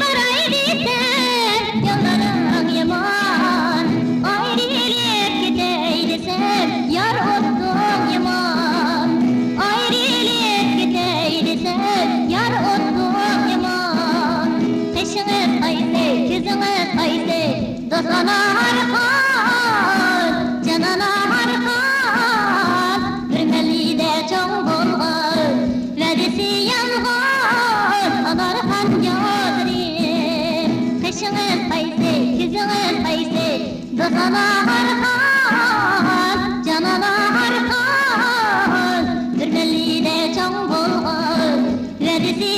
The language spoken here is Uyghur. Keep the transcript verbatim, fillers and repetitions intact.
باراي دېسەم، يوللىرىڭ يامان. ئايرىلىپ كېتەي دېسەم، يار ئوتۇڭ يامان. ئايرىلىپ كېتەي دېسەم، يار ئوتۇڭ يامان. قېشىڭىز قايسى، كۆزىڭىز قايسى، دوستانە ھەر خىل، جانانە ھەر خىل. بىر مەھەللىدە چوڭ بولغان، ۋەدىسى يالغان، ئانارخان يوللىرى. قېشىڭىز قايسى، كۆزىڭىز قايسى، دوستانە ھەر خىل، جانانە ھەر خىل. بىر مەھەللىدە چوڭ بولغان، ۋەدىسى